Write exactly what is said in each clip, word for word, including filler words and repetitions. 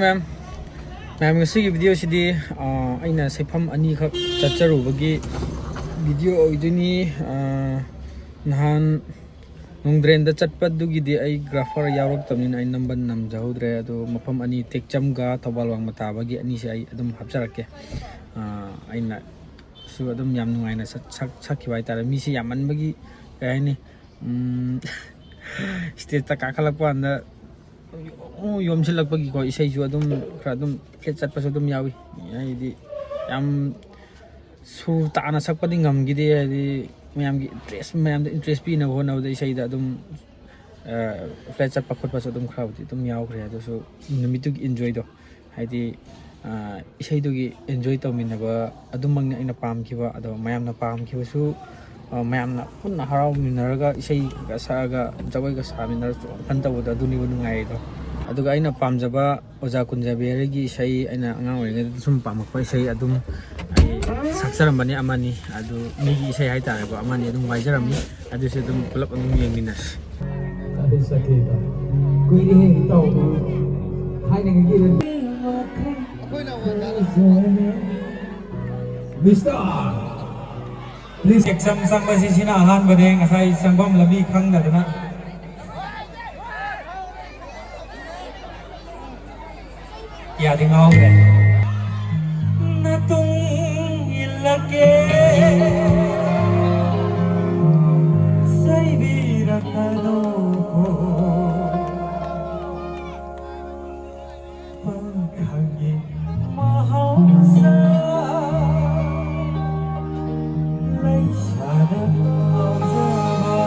ꯃꯌꯥꯝ, ꯃꯌꯥꯝ, ꯉꯁꯤꯒꯤ ꯚꯤꯗꯤꯑꯣꯁꯤꯗꯤ ꯑꯩꯅ ꯁꯦꯐꯝ ꯑꯅꯤꯈꯛ ꯆꯠꯆꯔꯨꯕꯒꯤ ꯚꯤꯗꯤꯑꯣ ꯑꯣꯏꯗꯣꯏꯅꯤ꯫ ꯅꯍꯥꯟ ꯅꯣꯡꯗ꯭ꯔꯦꯟꯗ ꯆꯠꯄꯗꯨꯒꯤꯗꯤ ꯑꯩ ꯒ꯭ꯔꯥꯐꯔ ꯌꯥꯎꯔꯛꯇꯕꯅꯤꯅ ꯑꯩ ꯅꯝꯕ ꯅꯝꯖꯍꯧꯗ꯭ꯔꯦ꯫ ꯑꯗꯣ ꯃꯐꯝ ꯑꯅꯤ, ꯇꯦꯛꯆꯝꯒ ꯊꯧꯕꯥꯜ ꯋꯥꯡꯃ ꯇꯥꯕꯒꯤ ꯑꯅꯤꯁꯦ ꯑꯩ ꯑꯗꯨꯝ ꯍꯥꯞꯆꯔꯛꯀꯦ꯫ ꯑꯩꯅ ꯁꯨ ꯑꯗꯨꯝ ꯌꯥꯝ ꯅꯨꯡꯉꯥꯏꯅ ꯁꯛ- ꯁꯛ- ꯁꯛꯈꯤꯕ ꯍꯥꯏꯇꯥꯔꯦ꯫ ꯃꯤꯁꯦ ꯌꯥꯝꯃꯟꯕꯒꯤ, ꯀꯩ ꯍꯥꯏꯅꯤ, ꯎꯝ, ꯁ꯭ꯇꯦꯖꯇ ꯀꯥꯈꯠꯂꯛꯄ ꯀꯥꯟꯗ ꯌꯣꯝꯁꯤꯜꯂꯛꯄꯒꯤꯀꯣ, ꯏꯁꯩꯁꯨ ꯑꯗꯨꯝ ꯈꯔ ꯑꯗꯨꯝ ꯐ꯭ꯂꯦꯠ ꯆꯠꯄꯁꯨ ꯑꯗꯨꯝ ꯌꯥꯎꯏ꯫ ꯍꯥꯏꯗꯤ ꯌꯥꯝ ꯁꯨꯔ ꯇꯥꯅ ꯁꯛꯄꯗꯤ ꯉꯝꯈꯤꯗꯦ꯫ ꯍꯥꯏꯗꯤ ꯃꯌꯥꯝꯒꯤ ꯏꯟꯇꯔꯦꯁ, ꯃꯌꯥꯝꯗ ꯏꯟꯇꯔꯦꯁ ꯄꯤꯅꯕ ꯍꯣꯠꯅꯕꯗ ꯏꯁꯩꯗ ꯑꯗꯨꯝ ꯐ꯭ꯂꯦꯠ ꯆꯠꯄ ꯈꯣꯠꯄꯁꯨ ꯑꯗꯨꯝ ꯈꯔꯕꯨꯗꯤ ꯑꯗꯨꯝ ꯌꯥꯎꯈ꯭ꯔꯦ꯫ ꯑꯗꯨꯁꯨ ꯅꯨꯃꯤꯠꯇꯨꯒꯤ ꯏꯟꯖꯣꯏꯗꯣ, ꯍꯥꯏꯗꯤ ꯏꯁꯩꯗꯨꯒꯤ ꯏꯟꯖꯣꯏ ꯇꯧꯃꯤꯟꯅꯕ ꯑꯗꯨꯃꯛꯅꯤ ꯑꯩꯅ ꯄꯥꯝꯈꯤꯕ꯫ ꯑꯗꯣ ꯃꯌꯥꯝꯅ ꯄꯥꯝꯈꯤꯕꯁꯨ, ꯃꯌꯥꯝꯅ ꯄꯨꯟꯅ ꯍꯔꯥꯎꯃꯤꯟꯅꯔꯒ ꯏꯁꯩꯒ ꯁꯛꯑꯒ ꯖꯒꯣꯏꯒ ꯁꯥꯃꯤꯟꯅꯔꯒ ꯆꯣꯡ ꯐꯟ ꯇꯧꯕꯗꯣ ꯑꯗꯨꯅꯤꯕ ꯅꯨꯡꯉꯥꯏꯔꯤꯗꯣ꯫ ꯑꯗꯨꯒ ꯑꯩꯅ ꯄꯥꯝꯖꯕ ꯑꯣꯖꯥ ꯀꯨꯟꯖꯕꯤꯍꯔꯒꯤ ꯏꯁꯩ, ꯑꯩꯅ ꯑꯉꯥꯡ ꯑꯣꯏꯔꯤꯉꯩꯗ ꯁꯨꯝ ꯄꯥꯝꯃꯛꯄ ꯏꯁꯩ ꯑꯗꯨꯝ ꯑꯩ ꯁꯛꯆꯔꯝꯕꯅꯤ ꯑꯃꯅꯤ꯫ ꯑꯗꯨ ꯃꯤꯒꯤ ꯏꯁꯩ ꯍꯥꯏꯇꯥꯔꯦꯀꯣ, ꯑꯃꯅꯤ ꯑꯗꯨꯝ ꯋꯥꯏꯖꯔꯝꯃꯤ꯫ ꯑꯗꯨꯁꯨ ꯑꯗꯨꯝ ꯄꯨꯂꯞ ꯑꯗꯨꯝ ꯌꯦꯡꯃꯤꯟꯅꯁꯤ꯫ ꯆꯠꯂꯦ, ꯆꯠꯂꯦ, ꯏꯇꯥꯎ꯫ ꯀꯨꯏꯔꯦꯍꯦ, ꯏꯇꯥꯎ꯫ ꯊꯥꯏꯅꯉꯩꯒꯤ ꯃꯤꯁꯇꯔ, ꯄ꯭ꯂꯤꯁ꯫ ꯁꯦꯛꯁꯟ ꯆꯪꯕꯁꯤ ꯁꯤꯅ ꯑꯍꯥꯟꯕꯅꯦ, ꯉꯁꯥꯏ ꯆꯪꯐꯝ ꯂꯝꯕꯤ ꯈꯪꯗꯗꯅ꯫ ꯌꯥꯗꯦ, ꯉꯥꯎꯈ꯭ꯔꯦ꯫ ꯅꯇꯨꯡ ꯏꯜꯂꯛꯀꯦ, ꯆꯩꯕꯤꯔꯛꯀꯅꯨ꯫ ꯄꯥꯈꯪꯒꯤ ꯃꯍꯧꯁꯥ ꯂꯩꯁꯥꯅ ꯉꯥꯎꯖꯕ꯫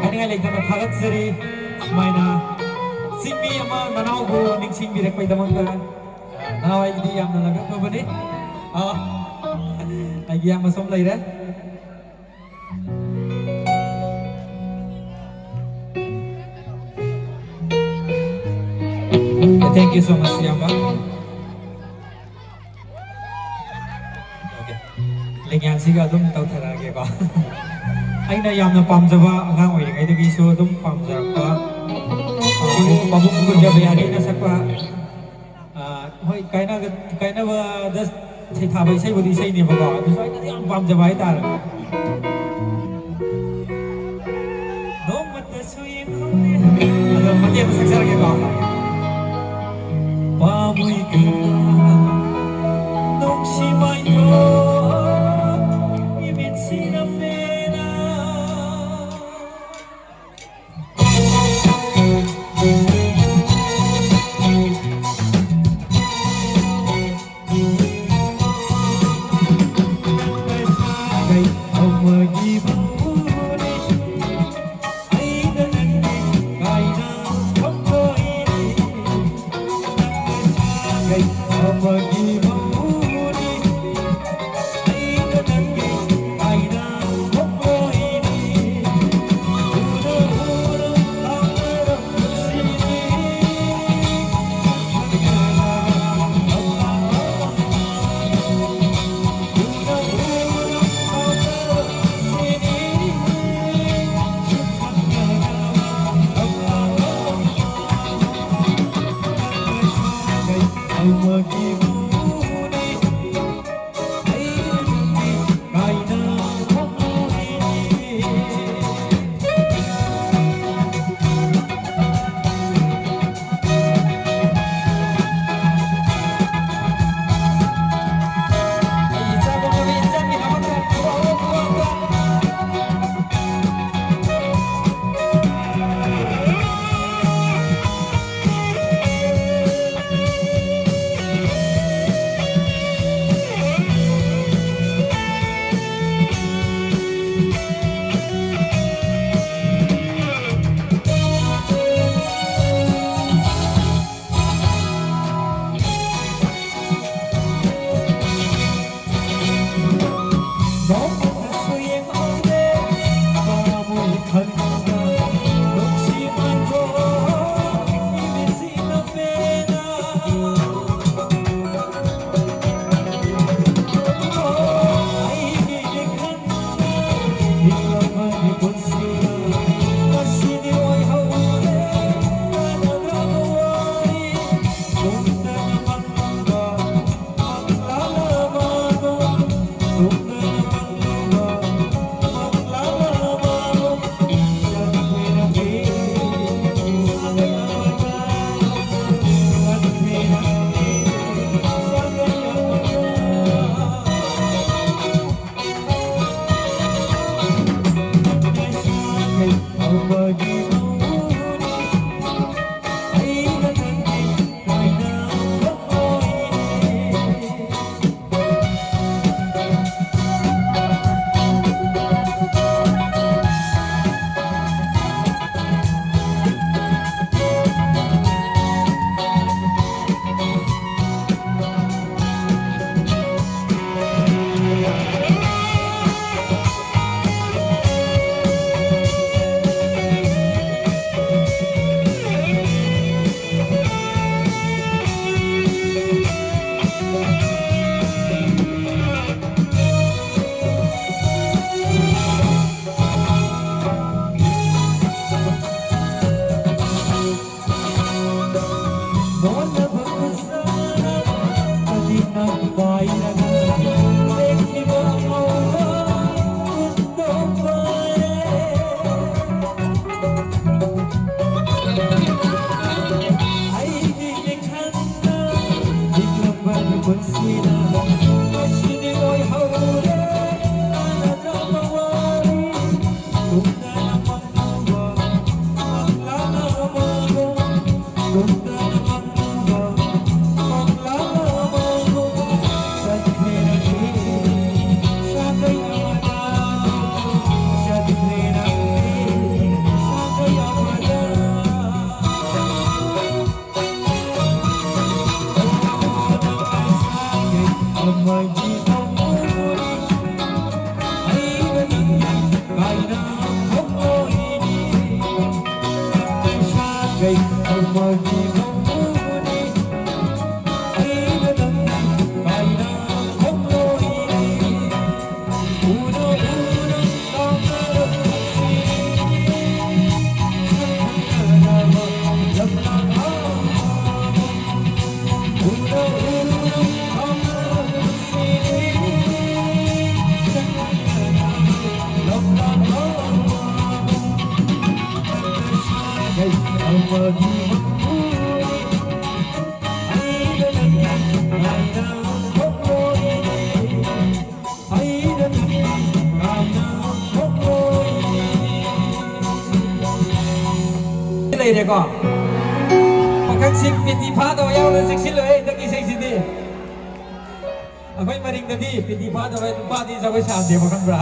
ꯍꯥꯏꯅꯤꯡꯉꯥꯏ ꯂꯩꯇꯅ ꯊꯥꯒꯠꯆꯔꯤ꯫ ꯁꯨꯃꯥꯏꯅ ꯆꯤꯡꯃꯤ ꯑꯃ ꯅꯅꯥꯎꯕꯨ ꯅꯤꯡꯁꯤꯡꯕꯤꯔꯛꯄꯒꯤꯗꯃꯛꯇ꯫ ꯅꯅꯥꯎ ꯑꯩꯒꯤꯗꯤ ꯌꯥꯝꯅ ꯂꯥꯡꯂꯛꯂꯕꯅꯤ꯫ ꯑꯥ, ꯑꯩꯒꯤ ꯏꯌꯥꯝꯕꯁꯨ ꯑꯃ ꯂꯩꯔꯦ꯫ Thank you so much, ꯏꯌꯥꯝꯕ꯫ Okay. ꯂꯦꯡꯌꯥꯟꯁꯤꯒ ꯑꯗꯨꯝ ꯇꯧꯊꯔꯛꯑꯒꯦꯀꯣ꯫ ꯑꯩꯅ ꯌꯥꯝꯅ ꯄꯥꯝꯖꯕ ꯑꯉꯥꯡ ꯑꯣꯏꯔꯤꯉꯩꯗꯒꯤꯁꯨ ꯑꯗꯨꯝ ꯄꯥꯝꯖꯔꯛꯄ, ꯑ, ꯄꯥꯕꯨꯡ ꯀꯨꯟꯖꯕꯤꯍꯥꯔꯤꯅ ꯁꯛꯄ, ꯑ, ꯍꯣꯏ, ꯀꯥꯏꯅꯒ-, ꯀꯥꯏꯅꯕꯗ ꯁꯩꯊꯥꯕ ꯏꯁꯩꯕꯨꯗꯤ ꯏꯁꯩꯅꯦꯕꯀꯣ, ꯑꯗꯨꯁꯨ ꯑꯩꯅ ꯌꯥꯝ ꯄꯥꯝꯖꯕ ꯍꯥꯏꯇꯥꯔꯦ꯫ ꯅꯣꯡꯃꯇꯁꯨ ꯌꯦꯡꯍꯧꯗꯦ꯫ ꯑꯗꯣ ꯃꯇꯦꯛ ꯑꯃ ꯁꯛꯆꯔꯛꯀꯦꯀꯣ꯫ ꯄꯥꯝꯃꯨꯏ ꯀꯌꯥ ꯅꯨꯡꯁꯤ ꯃꯥꯏꯊꯣꯡ ꯏꯃꯤꯠꯁꯤꯅ ꯄꯦꯟꯅ꯫ ꯄꯨꯟꯁꯤꯗ ꯉꯁꯤꯗꯤ ꯂꯣꯏꯍꯧꯔꯦ ꯀꯥꯟꯅꯗ꯭ꯔꯕ ꯋꯥꯔꯤ꯫ ꯇꯨꯡꯗꯅ ꯃꯪꯂꯨꯕ ꯃꯪꯂꯥꯅ ꯑꯃꯥꯡꯕ, ꯇꯨꯡꯗꯅ ꯃꯪꯂꯨꯕ ꯃꯪꯂꯥꯅ ꯑꯃꯥꯡꯕ꯫ ꯆꯠꯈ꯭ꯔꯦ ꯅꯪꯗꯤ ꯁꯥꯒꯩ ꯑꯃꯗ, ꯆꯠꯈ꯭ꯔꯦ ꯅꯪꯗꯤ ꯁꯥꯒꯩ ꯑꯃꯗ꯫ ꯂꯩꯔꯦꯀꯣ꯫ ꯄꯥꯈꯪꯁꯤꯡ ꯄꯦꯇꯤ ꯐꯥꯗꯕ ꯌꯥꯎꯅ ꯆꯦꯛꯁꯤꯜꯂꯨꯍꯦ, ꯍꯟꯗꯛꯀꯤ ꯏꯁꯩꯁꯤꯗꯤ꯫ ꯑꯩꯈꯣꯏ ꯃꯔꯤꯡꯗꯗꯤ ꯄꯦꯇꯤ ꯐꯥꯗꯕ ꯅꯨꯄꯥꯗꯤ ꯖꯒꯣꯏ ꯁꯥꯗꯦꯕ, ꯈꯪꯕ꯭ꯔꯥ?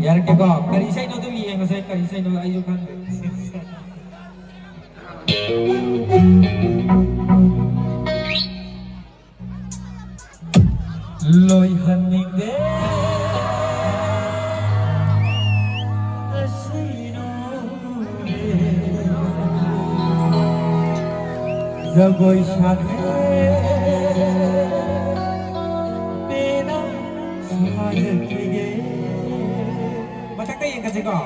ꯌꯥꯔꯛꯀꯦꯀꯣ꯫ ꯀꯔꯤ ꯏꯁꯩꯅꯣ ꯑꯗꯨꯝ ꯌꯦꯡꯉꯁꯦ, ꯀꯔꯤ ꯏꯁꯩꯅꯣ ꯑꯩꯁꯨ ꯈꯪꯗꯦ꯫ ꯂꯣꯏꯍꯟꯅꯤꯡꯗꯦ ꯉꯁꯤ ꯅꯣꯡꯃꯗꯤ꯫ ꯖꯒꯣꯏ ꯁꯥꯒꯦ, ꯄꯦꯟꯅ ꯁꯥꯖꯈꯤꯒꯦ꯫ ꯃꯊꯛꯇ ꯌꯦꯡꯈꯠꯁꯤꯀꯣ꯫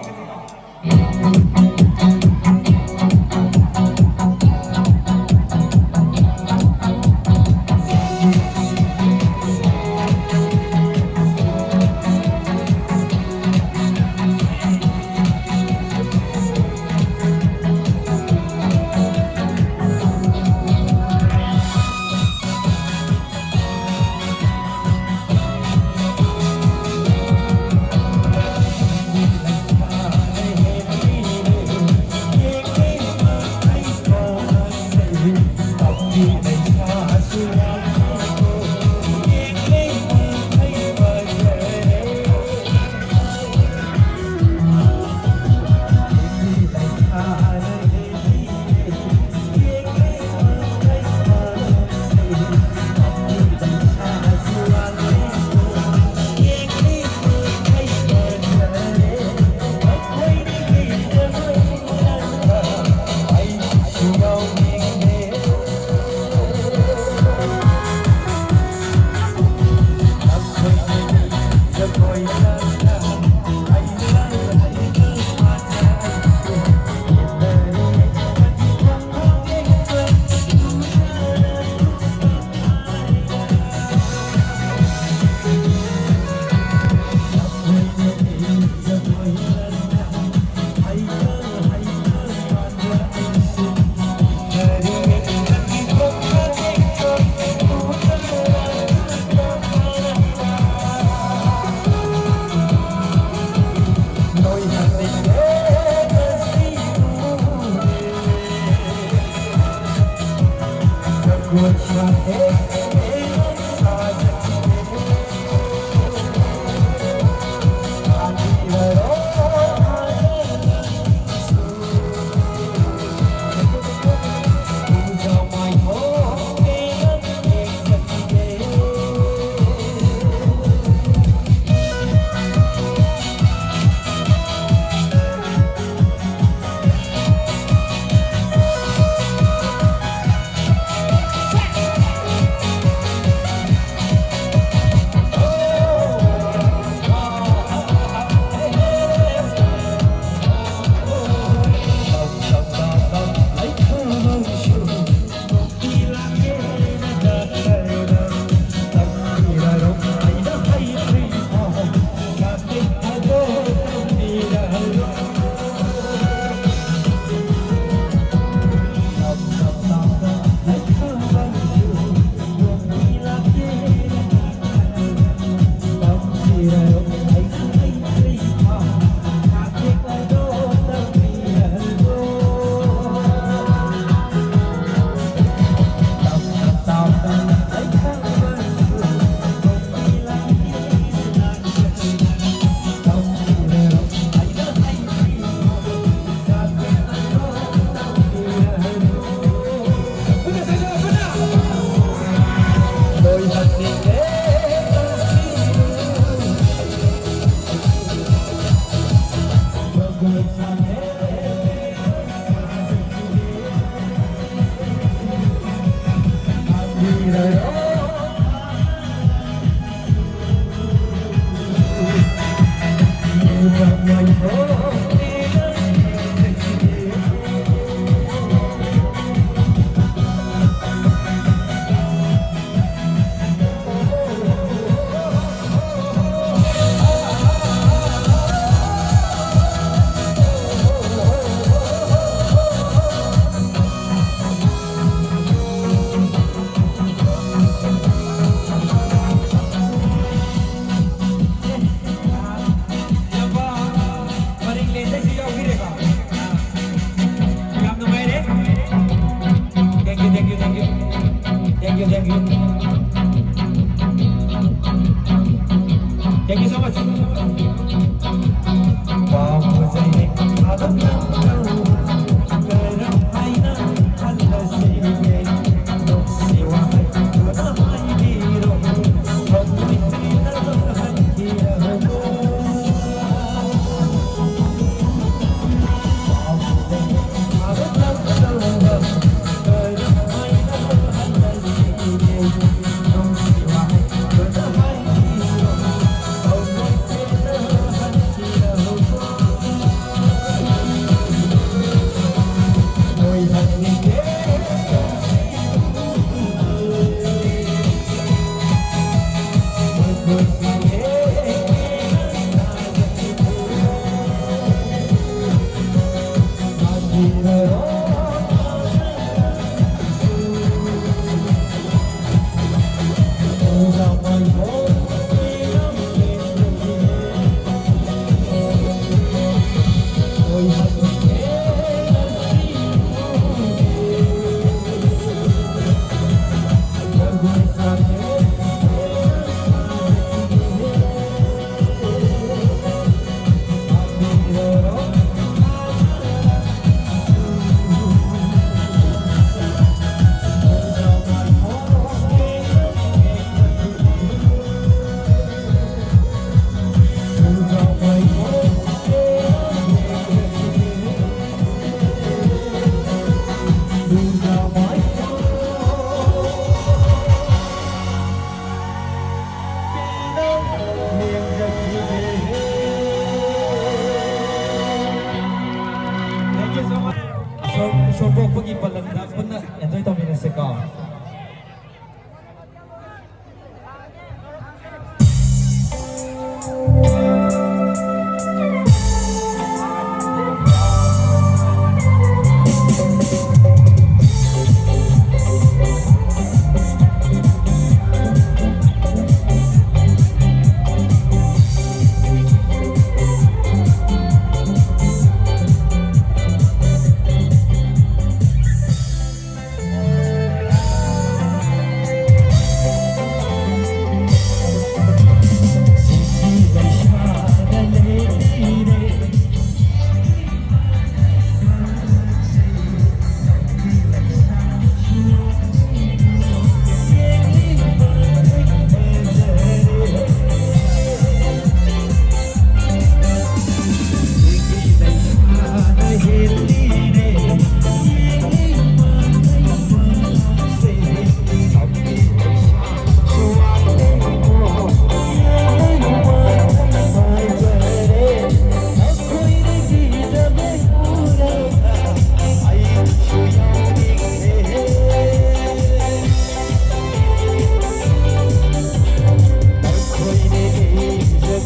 Thank you so much. ꯄꯥꯎ ꯐꯖꯩ ꯊꯥꯗꯣꯛꯂꯝꯂꯣ, ꯀꯔꯝ ꯍꯥꯏꯅ ꯈꯜꯂꯁꯤꯒꯦ? ꯅꯨꯡꯁꯤ ꯋꯥꯍꯩꯗꯨꯅ ꯍꯥꯏꯕꯤꯔꯣ, ꯊꯃꯣꯏ ꯁꯦꯡꯅ ꯍꯟꯈꯤꯔꯕꯣ? ꯄꯥꯎ ꯐꯖꯩ ꯊꯥꯗꯣꯛꯂꯝꯂꯣ, ꯀꯔꯝ ꯍꯥꯏꯅ ꯈꯜꯂꯁꯤꯒꯦ? ꯅꯨꯡꯁꯤ ꯋꯥꯍꯩꯗꯨꯅ ꯍꯥꯏꯕꯤꯔꯣ, ꯊꯃꯣꯏ ꯁꯦꯡꯅ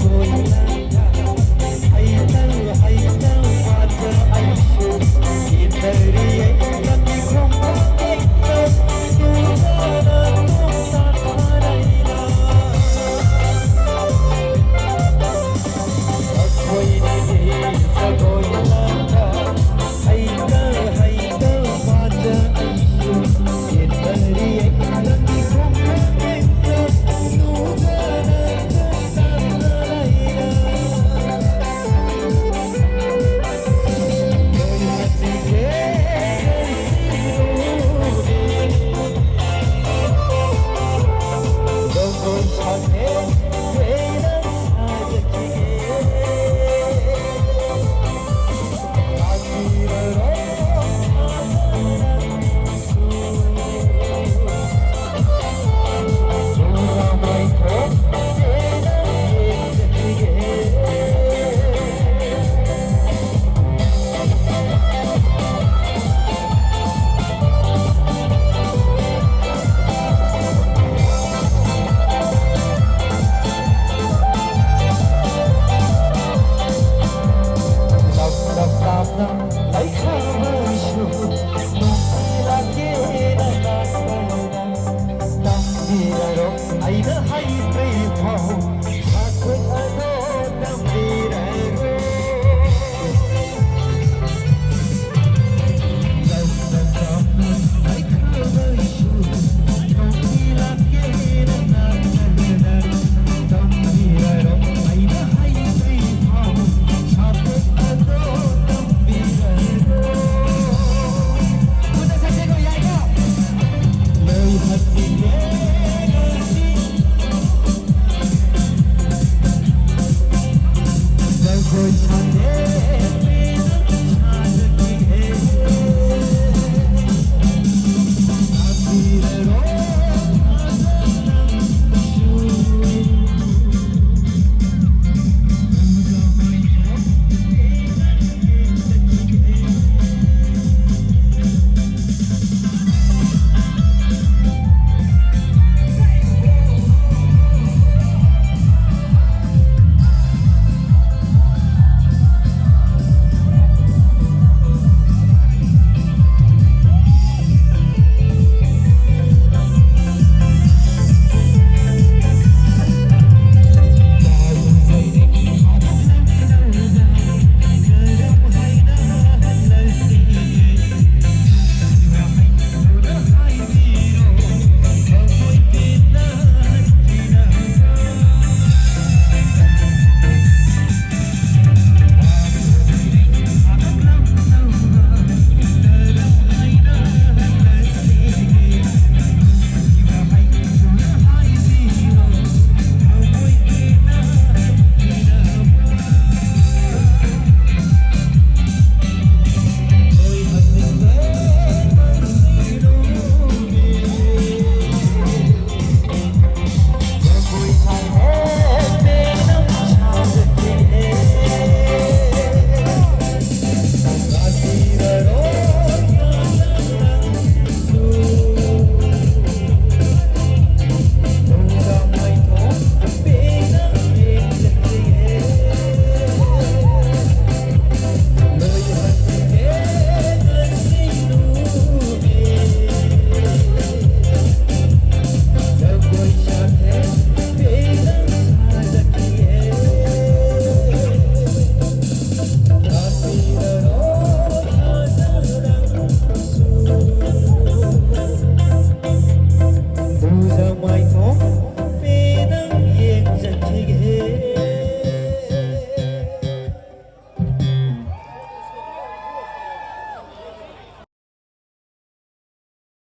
ꯍꯣꯏ꯫